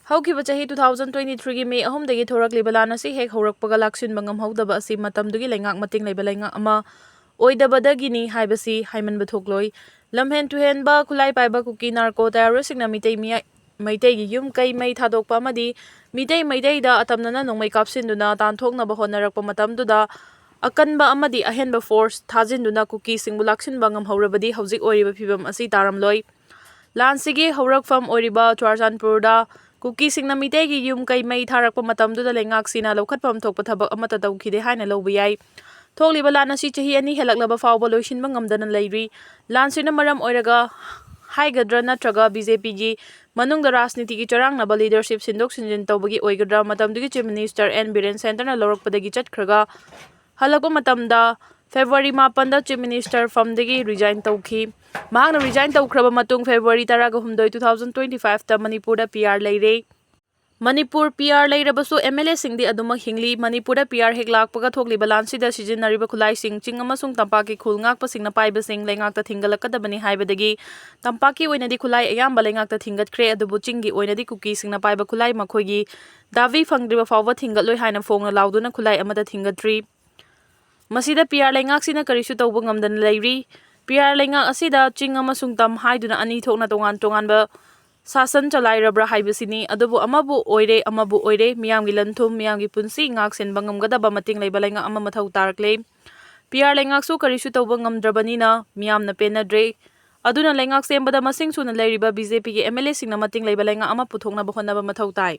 ꯍꯧꯈꯤꯕ ꯆꯍꯤ two thousand twenty threeꯒꯤ ꯃꯦ ꯑꯍꯨꯝꯗꯒꯤ ꯊꯣꯔꯛꯂꯤꯕ ꯂꯥꯟ ꯑꯁꯤ ꯍꯦꯛ ꯍꯧꯔꯛꯄꯒ ꯂꯥꯛꯁꯤꯟꯕ ꯉꯝꯍꯧꯗꯕ ꯑꯁꯤ ꯃꯇꯝꯗꯨꯒꯤ ꯂꯩꯉꯥꯛ ꯃꯇꯤꯡ ꯂꯩꯕ ꯂꯩꯉꯥꯛ ꯑꯃ ꯑꯣꯏꯗꯕꯗꯒꯤꯅꯤ ꯍꯥꯏꯕꯁꯤ ꯍꯥꯏꯃꯟꯕ ꯊꯣꯛꯂꯣꯏ꯫ ꯂꯝꯍꯦꯟ ꯇꯨꯍꯦꯟꯕ ꯈꯨꯠꯂꯥꯏ ꯄꯥꯏꯕ ꯀꯨꯀꯤ narco terroristꯁꯤꯡꯅ ꯃꯤꯇꯩ ꯃꯤꯌꯥ-, ꯃꯩꯇꯩꯒꯤ ꯌꯨꯝ ꯀꯩ ꯃꯩ ꯊꯥꯗꯣꯛꯄ ꯑꯃꯗꯤ ꯃꯤꯇꯩ ꯃꯩꯇꯩꯗ ꯑꯇꯝꯅꯅ ꯅꯣꯡꯃꯩ ꯀꯥꯞꯁꯤꯟꯗꯨꯅ ꯇꯥꯟꯊꯣꯛꯅꯕ ꯍꯣꯠꯅꯔꯛꯄ ꯃꯇꯝꯗꯨꯗ ꯑꯀꯟꯕ ꯑꯃꯗꯤ ꯑꯍꯦꯟꯕ force ꯊꯥꯖꯤꯟꯗꯨꯅ ꯀꯨꯀꯤꯁꯤꯡꯕꯨ ꯂꯥꯛꯁꯤꯟꯕ ꯉꯝꯍꯧꯔꯕꯗꯤ ꯍꯧꯖꯤꯛ ꯑꯣꯏꯔꯤꯕ ꯐꯤꯕꯝ ꯑꯁꯤ ꯇꯥꯔꯝꯂꯣꯏ꯫ ꯂꯥꯟꯁꯤꯒꯤ ꯍꯧꯔꯛꯐꯝ ꯑꯣꯏꯔꯤꯕ ꯆꯨꯔꯥꯆꯥꯟꯄꯨꯔꯗ ꯀꯨꯀꯤꯁꯤꯡꯅ ꯃꯤꯇꯩꯒꯤ ꯌꯨꯝ ꯀꯩ ꯃꯩ ꯊꯥꯔꯛꯄ ꯃꯇꯝꯗꯨꯗ ꯂꯩꯉꯥꯛꯁꯤꯅ ꯂꯧꯈꯠꯐꯝ ꯊꯣꯛꯄ ꯊꯕꯛ ꯑꯃꯠꯇ ꯇꯧꯈꯤꯗꯦ ꯍꯥꯏꯅ ꯂꯧꯕ ꯌꯥꯏ꯫ ꯊꯣꯛꯂꯤꯕ ꯂꯥꯟ ꯑꯁꯤ ꯆꯍꯤ ꯑꯅꯤ ꯍꯦꯜꯂꯛꯂꯕ ꯐꯥꯎꯕ ꯂꯣꯏꯁꯤꯟꯕ ꯉꯝꯗꯅ ꯂꯩꯔꯤ꯫ ꯂꯥꯟꯁꯤꯅ ꯃꯔꯝ ꯑꯣꯏꯔꯒ ꯍꯥꯏꯒꯗ꯭ꯔꯥ ꯅꯠꯇ꯭ꯔꯒ BJPꯒꯤ ꯃꯅꯨꯡꯗ ꯔꯥꯖꯅꯤꯇꯤꯒꯤ ꯆꯔꯥꯡꯅꯕ leadership ꯁꯤꯟꯗꯣꯛ ꯁꯤꯟꯖꯤꯟ ꯇꯧꯕꯒꯤ ꯑꯣꯏꯒꯗ꯭ꯔꯥ, ꯃꯇꯝꯗꯨꯒꯤ Chief Minister N ꯕꯤꯔꯦꯟ centreꯅ ꯂꯧꯔꯛꯄꯗꯒꯤ ꯆꯠꯈ꯭ꯔꯒ ꯍꯜꯂꯛꯄ ꯃꯇꯝꯗ February ꯃꯥꯄꯟꯗ Chief Minister ꯐꯝꯗꯒꯤ resign ꯇꯧꯈꯤ꯫ ꯃꯍꯥꯛꯅ resign ꯇꯧꯈ꯭ꯔꯕ ꯃꯇꯨꯡ February ꯇꯔꯥꯒ ꯍꯨꯝꯗꯣꯏ, two thousand twenty fiveꯇ ꯃꯅꯤꯄꯨꯔꯗ PR ꯂꯩꯔꯦ꯫ ꯃꯅꯤꯄꯨꯔ PR ꯂꯩꯔꯕꯁꯨ MLAꯁꯤꯡꯗꯤ ꯑꯗꯨꯃꯛ ꯍꯤꯡꯂꯤ꯫ ꯃꯅꯤꯄꯨꯔꯗ PR ꯍꯦꯛ ꯂꯥꯛꯄꯒ ꯊꯣꯛꯂꯤꯕ ꯂꯥꯟꯁꯤꯗ ꯁꯤꯖꯤꯟꯅꯔꯤꯕ ꯈꯨꯠꯂꯥꯏꯁꯤꯡ ꯆꯤꯡ ꯑꯃꯁꯨꯡ ꯇꯝꯄꯥꯛꯀꯤ ꯈꯨꯜ ꯉꯥꯛꯄꯁꯤꯡꯅ ꯄꯥꯏꯕꯁꯤꯡ ꯂꯩꯉꯥꯛꯇ ꯊꯤꯡꯒꯠꯂꯛꯀꯗꯕꯅꯤ ꯍꯥꯏꯕꯗꯒꯤ ꯇꯝꯄꯥꯛꯀꯤ ꯑꯣꯏꯅꯗꯤ ꯈꯨꯠꯂꯥꯏ ꯑꯌꯥꯝꯕ ꯂꯩꯉꯥꯛꯇ ꯊꯤꯡꯒꯠꯈ꯭ꯔꯦ, ꯑꯗꯨꯕꯨ ꯆꯤꯡꯒꯤ ꯑꯣꯏꯅꯗꯤ ꯀꯨꯀꯤꯁꯤꯡꯅ ꯄꯥꯏꯕ ꯈꯨꯠꯂꯥꯏ ꯃꯈꯣꯏꯒꯤ ꯗꯥꯕꯤ ꯐꯪꯗ꯭ꯔꯤꯕ ꯐꯥꯎꯕ ꯊꯤꯡꯒꯠꯂꯣꯏ ꯍꯥꯏꯅ ꯐꯣꯡꯅ ꯂꯥꯎꯗꯨꯅ ꯈꯨꯠꯂꯥꯏ ꯑꯃꯠꯇ ꯊꯤꯡꯒꯠꯇ꯭ꯔꯤ꯫ ꯃꯁꯤꯗ PR ꯂꯩꯉꯥꯛꯁꯤꯅ ꯀꯔꯤꯁꯨ ꯇꯧꯕ ꯉꯝꯗꯅ ꯂꯩꯔꯤ꯫ PR ꯂꯩꯉꯥꯛ ꯑꯁꯤꯗ ꯆꯤꯡ ꯑꯃꯁꯨꯡ ꯇꯝ ꯍꯥꯏꯗꯨꯅ ꯑꯅꯤ ꯊꯣꯛꯅ ꯇꯣꯉꯥꯟ ꯇꯣꯉꯥꯟꯕ ꯁꯥꯁꯟ ꯆꯂꯥꯏꯔꯕ꯭ꯔꯥ ꯍꯥꯏꯕꯁꯤꯅꯤ꯫ ꯑꯗꯨꯕꯨ ꯑꯃꯕꯨ ꯑꯣꯏꯔꯦ, ꯑꯃꯕꯨ ꯑꯣꯏꯔꯦ, ꯃꯤꯌꯥꯝꯒꯤ ꯂꯟ-ꯊꯨꯝ, ꯃꯤꯌꯥꯝꯒꯤ ꯄꯨꯟꯁꯤ ꯉꯥꯛ-ꯁꯦꯟꯕ ꯉꯝꯒꯗꯕ ꯃꯇꯤꯡ ꯂꯩꯕ ꯂꯩꯉꯥꯛ ꯑꯃ ꯃꯊꯧ ꯇꯥꯔꯛꯂꯦ꯫ PR ꯂꯩꯉꯥꯛꯁꯨ ꯀꯔꯤꯁꯨ ꯇꯧꯕ ꯉꯝꯗ꯭ꯔꯕꯅꯤꯅ ꯃꯤꯌꯥꯝꯅ ꯄꯦꯟꯅꯗ꯭ꯔꯦ꯫ ꯑꯗꯨꯅ ꯂꯩꯉꯥꯛ ꯁꯦꯝꯕꯗ ꯃꯁꯤꯡ ꯁꯨꯅ ꯂꯩꯔꯤꯕ BJPꯒꯤ MLAꯁꯤꯡꯅ ꯃꯇꯤꯡ ꯂꯩꯕ ꯂꯩꯉꯥꯛ ꯑꯃ ꯄꯨꯊꯣꯛꯅꯕ ꯍꯣꯠꯅꯕ ꯃꯊꯧ ꯇꯥꯏ꯫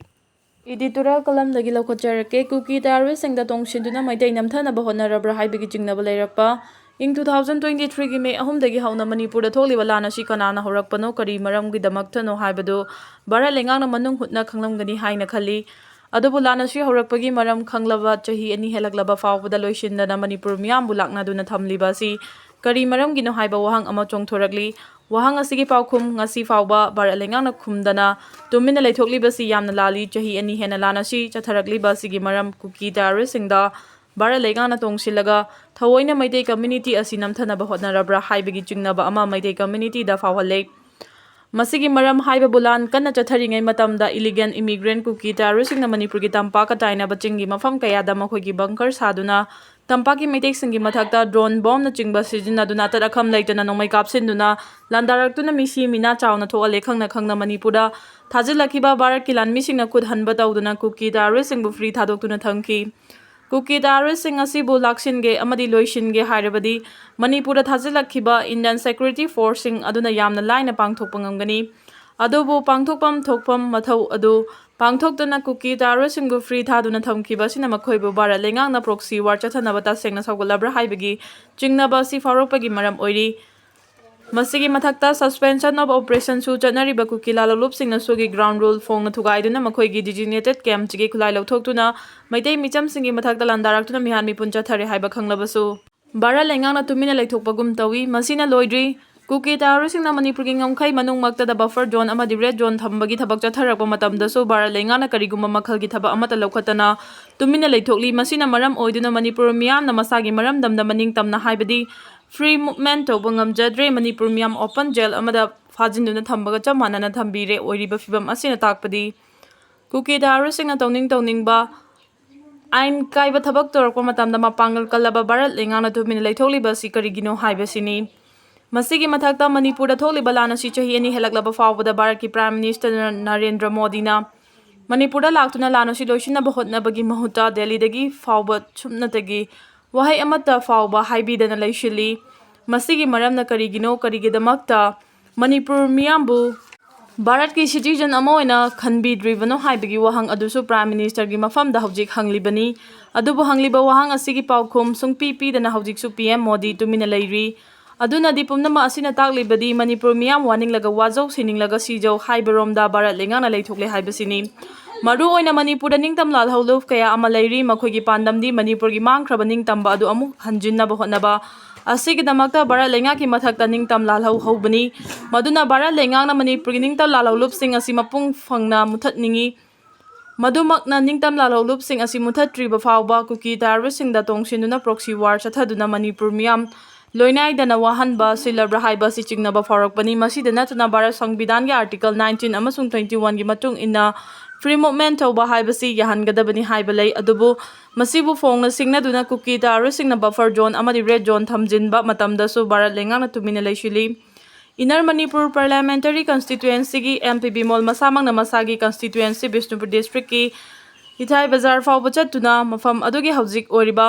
Editorial columnꯗꯒꯤ ꯂꯧꯈꯠꯆꯔꯛꯀꯦ꯫ ꯀꯨꯀꯤ terroristꯁꯤꯡꯗ ꯇꯣꯡꯁꯤꯟꯗꯨꯅ ꯃꯩꯇꯩ ꯅꯝꯊꯅꯕ ꯍꯣꯠꯅꯔꯕ꯭ꯔꯥ ꯍꯥꯏꯕꯒꯤ ꯆꯤꯡꯅꯕ ꯂꯩꯔꯛꯄ꯫ ꯏꯪ two thousand twenty threeꯒꯤ ꯃꯦ ꯑꯍꯨꯝꯗꯒꯤ ꯍꯧꯅ ꯃꯅꯤꯄꯨꯔꯗ ꯊꯣꯛꯂꯤꯕ ꯂꯥꯟ ꯑꯁꯤ ꯀꯅꯥꯅ ꯍꯧꯔꯛꯄꯅꯣ, ꯀꯔꯤ ꯃꯔꯝꯒꯤꯗꯃꯛꯇꯅꯣ ꯍꯥꯏꯕꯗꯨ ꯚꯥꯔꯠ ꯂꯩꯉꯥꯛꯅ ꯃꯅꯨꯡ ꯍꯨꯠꯅ ꯈꯪꯂꯝꯒꯅꯤ ꯍꯥꯏꯅ ꯈꯜꯂꯤ꯫ ꯑꯗꯨꯕꯨ ꯂꯥꯟ ꯑꯁꯤ ꯍꯧꯔꯛꯄꯒꯤ ꯃꯔꯝ ꯈꯪꯂꯕ ꯆꯍꯤ ꯑꯅꯤ ꯍꯦꯜꯂꯛꯂꯕ ꯐꯥꯎꯕꯗ ꯂꯣꯏꯁꯤꯟꯗꯅ ꯃꯅꯤꯄꯨꯔ ꯃꯤꯌꯥꯝꯕꯨ ꯂꯥꯛꯅꯗꯨꯅ ꯊꯝꯂꯤꯕ ꯑꯁꯤ ꯀꯔꯤ ꯃꯔꯝꯒꯤꯅꯣ ꯍꯥꯏꯕ ꯋꯥꯍꯪ ꯑꯃ ꯆꯣꯡꯊꯣꯔꯛꯂꯤ꯫ ꯋꯥꯍꯪ ꯑꯁꯤꯒꯤ ꯄꯥꯎꯈꯨꯝ ꯉꯁꯤ ꯐꯥꯎꯕ ꯚꯥꯔꯠ ꯂꯩꯉꯥꯛꯅ ꯈꯨꯝꯗꯅ ꯇꯨꯃꯤꯟꯅ ꯂꯩꯊꯣꯛꯂꯤꯕꯁꯤ ꯌꯥꯝꯅ ꯂꯥꯜꯂꯤ꯫ ꯆꯍꯤ ꯑꯅꯤ ꯍꯦꯟꯅ ꯂꯥꯟ ꯑꯁꯤ ꯆꯠꯊꯔꯛꯂꯤꯕ ꯑꯁꯤꯒꯤ ꯃꯔꯝ ꯀꯨꯀꯤ ꯇꯦꯔꯣꯔꯤꯁꯁꯤꯡꯗ ꯚꯥꯔꯠ ꯂꯩꯉꯥꯛꯅ ꯇꯣꯡꯁꯤꯜꯂꯒ ꯊꯑꯣꯏꯅ ꯃꯩꯇꯩ community ꯑꯁꯤ ꯅꯝꯊꯅꯕ ꯍꯣꯠꯅꯔꯕ꯭ꯔꯥ ꯍꯥꯏꯕꯒꯤ ꯆꯤꯡꯅꯕ ꯑꯃ ꯃꯩꯇꯩ communityꯗ ꯐꯥꯎꯍꯜꯂꯦ꯫ ꯃꯁꯤꯒꯤ ꯃꯔꯝ ꯍꯥꯏꯕꯕꯨ ꯂꯥꯟ ꯀꯟꯅ ꯆꯠꯊꯔꯤꯉꯩ ꯃꯇꯝꯗ illegal immigrant ꯀꯨꯀꯤ ꯇꯦꯔꯣꯔꯤꯁꯁꯤꯡꯅ ꯃꯅꯤꯄꯨꯔꯒꯤ ꯇꯝꯄꯥꯛꯀ ꯇꯥꯏꯅꯕ ꯆꯤꯡꯒꯤ ꯃꯐꯝ ꯀꯌꯥꯗ ꯃꯈꯣꯏꯒꯤ bunker ꯁꯥꯗꯨꯅ ꯇꯝꯄꯥꯛꯀꯤ ꯃꯩꯇꯩꯁꯤꯡꯒꯤ ꯃꯊꯛꯇ drone bombꯅꯆꯤꯡꯕ ꯁꯤꯖꯤꯟꯅꯗꯨꯅ ꯑꯇꯠ ꯑꯈꯝ ꯂꯩꯇꯅ ꯅꯣꯡꯃꯩ ꯀꯥꯞꯁꯤꯟꯗꯨꯅ ꯂꯥꯟꯗꯥꯔꯛꯇꯨꯅ ꯃꯤꯁꯤ ꯃꯤꯅꯥ ꯆꯥꯎꯅ ꯊꯣꯛꯍꯜꯂꯦ꯫ ꯈꯪꯅ ꯈꯪꯅ ꯃꯅꯤꯄꯨꯔꯗ ꯊꯥꯖꯤꯜꯂꯛꯈꯤꯕ ꯚꯥꯔꯠꯀꯤ ꯂꯥꯟꯃꯤꯁꯤꯡꯅ ꯈꯨꯠ ꯍꯟꯕ ꯇꯧꯗꯨꯅ ꯀꯨꯀꯤ ꯇꯦꯔꯣꯔꯤꯁꯁꯤꯡꯕꯨ free ꯊꯥꯗꯣꯛꯇꯨꯅ ꯊꯝꯈꯤ꯫ ꯀꯨꯀꯤ ꯇꯦꯔꯣꯔꯤꯁꯁꯤꯡ ꯑꯁꯤꯕꯨ ꯂꯥꯛꯁꯤꯟꯒꯦ ꯑꯃꯗꯤ ꯂꯣꯏꯁꯤꯟꯒꯦ ꯍꯥꯏꯔꯕꯗꯤ ꯃꯅꯤꯄꯨꯔꯗ ꯊꯥꯖꯤꯜꯂꯛꯈꯤꯕ Indian security forceꯁꯤꯡ ꯑꯗꯨꯅ ꯌꯥꯝꯅ ꯂꯥꯏꯅ ꯄꯥꯡꯊꯣꯛꯄ ꯉꯝꯒꯅꯤ꯫ ꯑꯗꯨꯕꯨ ꯄꯥꯡꯊꯣꯛꯐꯝ ꯊꯣꯛꯐꯝ ꯃꯊꯧ ꯑꯗꯨ ꯄꯥꯡꯊꯣꯛꯇꯅ ꯀꯨꯀꯤ ꯇꯦꯔꯣꯔꯤꯁꯁꯤꯡꯕꯨ free ꯊꯥꯗꯨꯅ ꯊꯝꯈꯤꯕ ꯑꯁꯤꯅ ꯃꯈꯣꯏꯕꯨ ꯚꯥꯔꯠ ꯂꯩꯉꯥꯛꯅ proxy war ꯆꯠꯊꯅꯕ ꯇꯁꯦꯡꯅ ꯁꯧꯒꯠꯂꯕ꯭ꯔꯥ ꯍꯥꯏꯕꯒꯤ ꯆꯤꯡꯅꯕ ꯑꯁꯤ ꯐꯥꯎꯔꯛꯄꯒꯤ ꯃꯔꯝ ꯑꯣꯏꯔꯤ꯫ ꯃꯁꯤꯒꯤ ꯃꯊꯛꯇ suspension of operationꯁꯨ ꯆꯠꯅꯔꯤꯕ ꯀꯨꯀꯤ ꯂꯥꯂꯣꯂꯨꯞꯁꯤꯡꯅꯁꯨꯒꯤ ground rule ꯐꯣꯡꯅ ꯊꯨꯒꯥꯏꯗꯨꯅ ꯃꯈꯣꯏꯒꯤ designated campꯁꯤꯒꯤ ꯈꯨꯠꯂꯥꯏ ꯂꯧꯊꯣꯛꯇꯨꯅ ꯃꯩꯇꯩ ꯃꯤꯆꯝꯁꯤꯡꯒꯤ ꯃꯊꯛꯇ ꯂꯥꯟꯗꯥꯔꯛꯇꯨꯅ ꯃꯤꯍꯥꯠ ꯃꯤꯄꯨꯟ ꯆꯠꯊꯔꯦ ꯍꯥꯏꯕ ꯈꯪꯂꯕꯁꯨ ꯚꯥꯔꯠ ꯂꯩꯉꯥꯛꯅ ꯇꯨꯃꯤꯟꯅ ꯂꯩꯊꯣꯛꯄꯒꯨꯝ ꯇꯧꯏ꯫ ꯃꯁꯤꯅ ꯂꯣꯏꯗ꯭ꯔꯤ꯫ ꯀꯨꯀꯤ ꯇꯦꯔꯣꯔꯤꯁꯁꯤꯡꯅ ꯃꯅꯤꯄꯨꯔꯒꯤ ꯉꯝꯈꯩ ꯃꯅꯨꯡꯃꯛꯇꯗ buffer zone ꯑꯃꯗꯤ red zone ꯊꯝꯕꯒꯤ ꯊꯕꯛ ꯆꯠꯊꯔꯛꯄ ꯃꯇꯝꯗꯁꯨ ꯚꯥꯔꯠ ꯂꯩꯉꯥꯛꯅ ꯀꯔꯤꯒꯨꯝꯕ ꯃꯈꯜꯒꯤ ꯊꯕꯛ ꯑꯃꯠꯇ ꯂꯧꯈꯠꯇꯅ ꯇꯨꯃꯤꯟꯅ ꯂꯩꯊꯣꯛꯂꯤ꯫ ꯃꯁꯤꯅ ꯃꯔꯝ ꯑꯣꯏꯗꯨꯅ ꯃꯅꯤꯄꯨꯔ ꯃꯤꯌꯥꯝꯅ ꯃꯁꯥꯒꯤ ꯃꯔꯝꯗꯝꯗ ꯃꯅꯤꯡ ꯇꯝꯅ ꯍꯥꯏꯕꯗꯤ free movement ꯇꯧꯕ ꯉꯝꯖꯗ꯭ꯔꯦ꯫ ꯃꯅꯤꯄꯨꯔ ꯃꯤꯌꯥꯝ open jail ꯑꯃꯗ ꯐꯥꯖꯤꯟꯗꯨꯅ ꯊꯝꯕꯒ ꯆꯞ ꯃꯥꯟꯅꯅ ꯊꯝꯕꯤꯔꯦ꯫ ꯑꯣꯏꯔꯤꯕ ꯐꯤꯕꯝ ꯑꯁꯤꯅ ꯇꯥꯛꯄꯗꯤ ꯀꯨꯀꯤ ꯇꯦꯔꯣꯔꯤꯁꯁꯤꯡꯅ ꯇꯧꯅꯤꯡ ꯇꯧꯅꯤꯡꯕ ꯑꯥꯏꯟ ꯀꯥꯏꯕ ꯊꯕꯛ ꯇꯧꯔꯛꯄ ꯃꯇꯝꯗ ꯃꯄꯥꯡꯒꯜ ꯀꯜꯂꯕ ꯚꯥꯔꯠ ꯂꯩꯉꯥꯛꯅ ꯇꯨꯃꯤꯟꯅ ꯂꯩꯊꯣꯛꯂꯤꯕ ꯑꯁꯤ ꯀꯔꯤꯒꯤꯅꯣ ꯍꯥꯏꯕꯁꯤꯅꯤ꯫ ꯃꯁꯤꯒꯤ ꯃꯊꯛꯇ ꯃꯅꯤꯄꯨꯔꯗ ꯊꯣꯛꯂꯤꯕ ꯂꯥꯟ ꯑꯁꯤ ꯆꯍꯤ ꯑꯅꯤ ꯍꯦꯜꯂꯛꯂꯕ ꯐꯥꯎꯕꯗ ꯚꯥꯔꯠꯀꯤ Prime Minister ꯅꯔꯦꯟꯗ꯭ꯔ ꯃꯣꯗꯤꯅ ꯃꯅꯤꯄꯨꯔꯗ ꯂꯥꯛꯇꯨꯅ ꯂꯥꯟ ꯑꯁꯤ ꯂꯣꯏꯁꯤꯟꯅꯕ ꯍꯣꯠꯅꯕꯒꯤ ꯃꯍꯨꯠꯇ ꯗꯦꯜꯂꯤꯗꯒꯤ ꯐꯥꯎꯕ ꯁꯨꯞꯅꯇꯒꯤ ꯋꯥꯍꯩ ꯑꯃꯠꯇ ꯐꯥꯎꯕ ꯍꯥꯏꯕꯤꯗꯅ ꯂꯩꯁꯤꯜꯂꯤ꯫ ꯃꯁꯤꯒꯤ ꯃꯔꯝꯅ ꯀꯔꯤꯒꯤꯅꯣ? ꯀꯔꯤꯒꯤꯗꯃꯛꯇ ꯃꯅꯤꯄꯨꯔ ꯃꯤꯌꯥꯝꯕꯨ ꯚꯥꯔꯠꯀꯤ citizen ꯑꯃ ꯑꯣꯏꯅ ꯈꯟꯕꯤꯗ꯭ꯔꯤꯕꯅꯣ ꯍꯥꯏꯕꯒꯤ ꯋꯥꯍꯪ ꯑꯗꯨꯁꯨ Prime Ministerꯒꯤ ꯃꯐꯝꯗ ꯍꯧꯖꯤꯛ ꯍꯪꯂꯤꯕꯅꯤ꯫ ꯑꯗꯨꯕꯨ ꯍꯪꯂꯤꯕ ꯋꯥꯍꯪ ꯑꯁꯤꯒꯤ ꯄꯥꯎꯈꯨꯝ ꯁꯨꯡꯄꯤ ꯄꯤꯗꯅ ꯍꯧꯖꯤꯛꯁꯨ P M ꯃꯣꯗꯤ ꯇꯨꯃꯤꯟꯅ ꯂꯩꯔꯤ꯫ ꯑꯗꯨꯅꯗꯤ ꯄꯨꯝꯅꯃꯛ ꯑꯁꯤꯅ ꯇꯥꯛꯂꯤꯕꯗꯤ ꯃꯅꯤꯄꯨꯔ ꯃꯤꯌꯥꯝ ꯋꯥꯅꯤꯡꯂꯒ ꯋꯥꯖꯧ ꯁꯤꯅꯤꯡꯂꯒ ꯁꯤꯖꯧ ꯍꯥꯏꯕꯔꯣꯝꯗ ꯚꯥꯔꯠ ꯂꯩꯉꯥꯛꯅ ꯂꯩꯊꯣꯛꯂꯦ ꯍꯥꯏꯕꯁꯤꯅꯤ꯫ ꯃꯔꯨ ꯑꯣꯏꯅ ꯃꯅꯤꯄꯨꯔꯗ ꯅꯤꯡꯇꯝ ꯂꯥꯜꯍꯧ ꯂꯨꯞ ꯀꯌꯥ ꯑꯃ ꯂꯩꯔꯤ꯫ ꯃꯈꯣꯏꯒꯤ ꯄꯥꯟꯗꯝꯗꯤ ꯃꯅꯤꯄꯨꯔꯒꯤ ꯃꯥꯡꯈ꯭ꯔꯕ ꯅꯤꯡꯇꯝꯕ ꯑꯗꯨ ꯑꯃꯨꯛ ꯍꯟꯖꯤꯟꯅꯕ ꯍꯣꯠꯅꯕ꯫ ꯑꯁꯤꯒꯤꯗꯃꯛꯇ ꯚꯥꯔꯠ ꯂꯩꯉꯥꯛꯀꯤ ꯃꯊꯛꯇ ꯅꯤꯡꯇꯝ ꯂꯥꯜꯍꯧ ꯍꯧꯕꯅꯤ꯫ ꯃꯗꯨꯅ ꯚꯥꯔꯠ ꯂꯩꯉꯥꯛꯅ ꯃꯅꯤꯄꯨꯔꯒꯤ ꯅꯤꯡꯇꯝ ꯂꯥꯜꯍꯧ ꯂꯨꯞꯁꯤꯡ ꯑꯁꯤ ꯃꯄꯨꯡ ꯐꯪꯅ ꯃꯨꯊꯠꯅꯤꯡꯏ꯫ ꯃꯗꯨꯃꯛꯅ ꯅꯤꯡꯇꯝ ꯂꯥꯜꯍꯧ ꯂꯨꯞꯁꯤꯡ ꯑꯁꯤ ꯃꯨꯊꯠꯇ꯭ꯔꯤꯕ ꯐꯥꯎꯕ ꯀꯨꯀꯤ terroristꯁꯤꯡꯗ ꯇꯣꯡꯁꯤꯟꯗꯨꯅ proxy war ꯆꯠꯊꯗꯨꯅ ꯃꯅꯤꯄꯨꯔ ꯃꯤꯌꯥꯝ ꯂꯣꯏꯅꯥꯏꯗꯅ ꯋꯥꯍꯟꯕ ꯁꯤꯜꯂꯕ꯭ꯔꯥ ꯍꯥꯏꯕ ꯑꯁꯤ ꯆꯤꯡꯅꯕ ꯐꯥꯎꯔꯛꯄꯅꯤ꯫ ꯃꯁꯤꯗ ꯅꯠꯇꯅ ꯚꯥꯔꯠ ꯁꯪꯕꯤꯙꯥꯟꯒꯤ Article nineteen ꯑꯃꯁꯨꯡ twenty oneꯒꯤ ꯃꯇꯨꯡ ꯏꯟꯅ free movement ꯇꯧꯕ ꯍꯥꯏꯕꯁꯤ ꯌꯥꯍꯟꯒꯗꯕꯅꯤ ꯍꯥꯏꯕ ꯂꯩ꯫ ꯑꯗꯨꯕꯨ ꯃꯁꯤꯕꯨ ꯐꯣꯡꯅ ꯁꯤꯡꯅꯗꯨꯅ ꯀꯨꯀꯤ terroristꯁꯤꯡꯅ buffer zone ꯑꯃꯗꯤ red zone ꯊꯝꯖꯤꯟꯕ ꯃꯇꯝꯗꯁꯨ ꯚꯥꯔꯠ ꯂꯩꯉꯥꯛꯅ ꯇꯨꯃꯤꯟꯅ ꯂꯩꯁꯤꯜꯂꯤ꯫ Inner Manipur Parliamentary Constituencyꯒꯤ M P Bimol ꯃꯁꯥꯃꯛꯅ ꯃꯁꯥꯒꯤ constituency ꯕꯤꯁꯅꯨꯄꯨꯔ districtꯀꯤ ꯏꯊꯥꯏ ꯕꯖꯥꯔ ꯐꯥꯎꯕ ꯆꯠꯇꯨꯅ ꯃꯐꯝ ꯑꯗꯨꯒꯤ ꯍꯧꯖꯤꯛ ꯑꯣꯏꯔꯤꯕ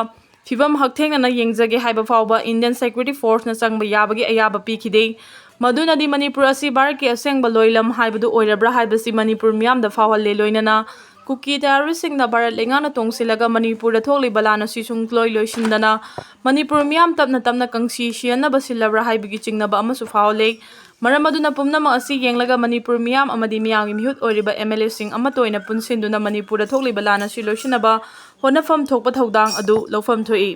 ꯐꯤꯕꯝ ꯍꯛꯊꯦꯡꯅꯅ ꯌꯦꯡꯖꯒꯦ ꯍꯥꯏꯕ ꯐꯥꯎꯕ Indian Security Forceꯅ ꯆꯪꯕ ꯌꯥꯕꯒꯤ ꯑꯌꯥꯕ ꯄꯤꯈꯤꯗꯦ꯫ ꯃꯗꯨꯅꯗꯤ ꯃꯅꯤꯄꯨꯔ ꯑꯁꯤ ꯚꯥꯔꯠꯀꯤ ꯑꯁꯦꯡꯕ ꯂꯣꯏꯂꯝ ꯍꯥꯏꯕꯗꯨ ꯑꯣꯏꯔꯕ꯭ꯔꯥ ꯍꯥꯏꯕꯁꯤ ꯃꯅꯤꯄꯨꯔ ꯃꯤꯌꯥꯝꯗ ꯐꯥꯎꯍꯜꯂꯦ꯫ ꯂꯣꯏꯅꯅ ꯀꯨꯀꯤ terroristꯁꯤꯡꯅ ꯚꯥꯔꯠ ꯂꯩꯉꯥꯛꯅ ꯇꯣꯡꯁꯤꯜꯂꯒ ꯃꯅꯤꯄꯨꯔꯗ ꯊꯣꯛꯂꯤꯕ ꯂꯥꯟ ꯑꯁꯤ ꯁꯨꯡꯂꯣꯏ ꯂꯣꯏꯁꯤꯟꯗꯅ ꯃꯅꯤꯄꯨꯔ ꯃꯤꯌꯥꯝ ꯇꯞꯅ ꯇꯞꯅ ꯀꯪꯁꯤ ꯁꯤꯍꯟꯅꯕ ꯁꯤꯜꯂꯕ꯭ꯔꯥ ꯍꯥꯏꯕꯒꯤ ꯆꯤꯡꯅꯕ ꯑꯃꯁꯨ ꯐꯥꯎꯍꯜꯂꯦ꯫ ꯃꯔꯝ ꯑꯗꯨꯅ ꯄꯨꯝꯅꯃꯛ ꯑꯁꯤ ꯌꯦꯡꯂꯒ ꯃꯅꯤꯄꯨꯔ ꯃꯤꯌꯥꯝ ꯑꯃꯗꯤ ꯃꯤꯌꯥꯝꯒꯤ ꯃꯤꯍꯨꯠ ꯑꯣꯏꯔꯤꯕ M L Aꯁꯤꯡ ꯑꯃꯠꯇ ꯑꯣꯏꯅ ꯄꯨꯟꯁꯤꯟꯗꯨꯅ ꯃꯅꯤꯄꯨꯔꯗ ꯊꯣꯛꯂꯤꯕ ꯂꯥꯟ ꯑꯁꯤ ꯂꯣꯏꯁꯤꯟꯅꯕ ꯍꯣꯠꯅꯐꯝ ꯊꯣꯛꯄ ꯊꯧꯗꯥꯡ ꯑꯗꯨ ꯂꯧꯐꯝ ꯊꯣꯛꯏ꯫